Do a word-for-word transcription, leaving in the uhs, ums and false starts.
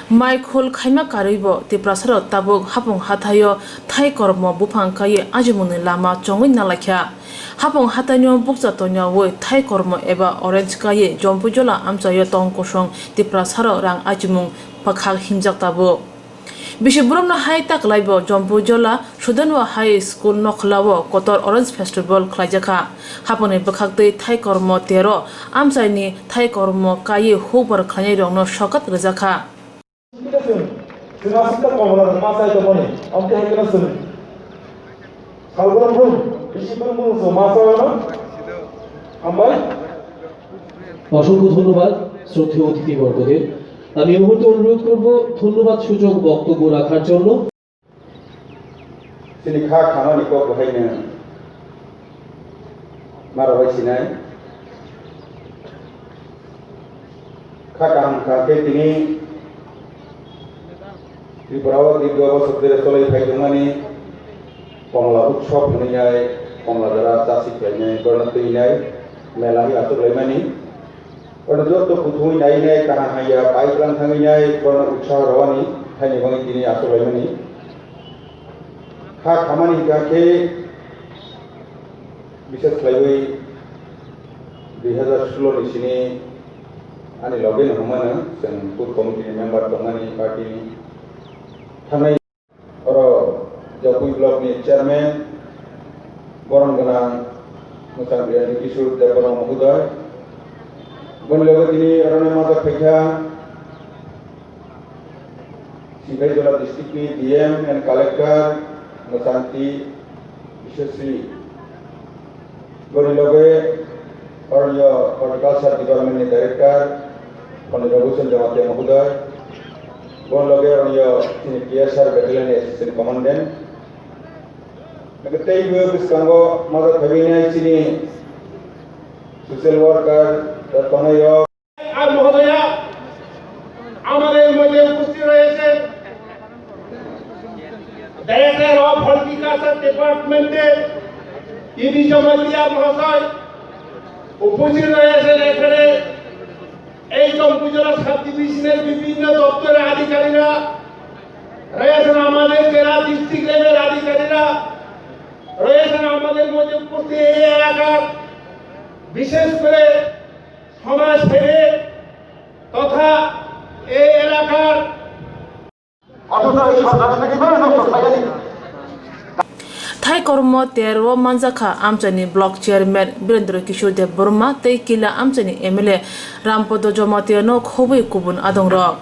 Mai khul khaima karwibo Tiprasarok tabuk hapung hathaio thai kormo buphang kaiwi ajimungni lama chongwi nalaikha. Hapung hathaino bukcha tonyaui thai kormo eba orange kaiwi Jompuijola amchaio tong kosong Tiprasarok rang ajimung bwkhak himjak tabuk. Bisi borokno hai ta kwlaibo Jompuijola Sudanwa High School nokhlao kotor Orange Festival khlaijakha. Haponi bwkhaktwi thai kormo tero amchaini thai kormo kaiwi hukbar khlainairokno sokat rwjakha. Chwng aswk ta Komla rok ma chai tongmani, amtwi hai kheno chwng salbrum brum, bisi brum brum chwng ma chai ano. Hambai. অসংখ্য ধন্যবাদ শ্রদ্ধেয় অতিথিবর্গদের। আমি এই মুহূর্তে অনুরোধ করব ধন্যবাদ সূচক বক্তব্য রাখার জন্য। Chini kha khamani kok bo haino ma rwbai sinai. Kha kaham kha khe tini Tripura o dirgo bosor dere cholwi phai tongmani Komla Utsav hwnwi nai, Komla jora chasi khlainai, borno twinai, mela hi achuk laimani. Borno joto kuthumwi nai nai, kaham hamya pai twlang thangwi nai, borno utsaho rwani, haini bagwi tini achuk laimani. Kha khamani hwnkha khe, bises khlaiwi dui hazar solo ni sini ani loge no hwnmano, chwng booth committee ni member tongmani party ni thangnai. Oro Jopui block ni chairman, borom gwnang mwchang Kishore Debbarma mohodoy. Boni loge tini oro ni majak phaikha, Sipaijala district ni D M and collector Moshanti Biswasri. Boni loge oroniyo horticulture department ni director Pandit Raghuchan Jamatia mohodoy. Boni loge oroniyo chini T S R battalion ni assistant commandant. Teibo bwskango majak phaibinai chini social worker tongnai rok. আর মহোদয়া, আমাদের মধ্যে উপস্থিত রয়েছে Director of Horticulture Department এর ইবি জমাতিয়া মহোদয়, উপস্থিত রয়েছেন এখানে এই জম্পুজলা সাব ডিভিশনের বিভিন্ন দপ্তরের আধিকারিকরা রয়েছেন, আমাদের জেলা ডিস্ট্রিক্ট লেভেল আধিকারিকরা রয়েছেন আমাদের মধ্যে উপস্থিত। এই এলাকার বিশেষ করে সমাজসেবী তথা এই এলাকার অথচ এই সরকার থেকে কোনো লোক পাইনি। Thai kormo tero manjakha amchaini block chairman Birendra Kishore Debbarma tei Kila amchaini M L A Rampodo Jamatia no khobwi kubun adongrok.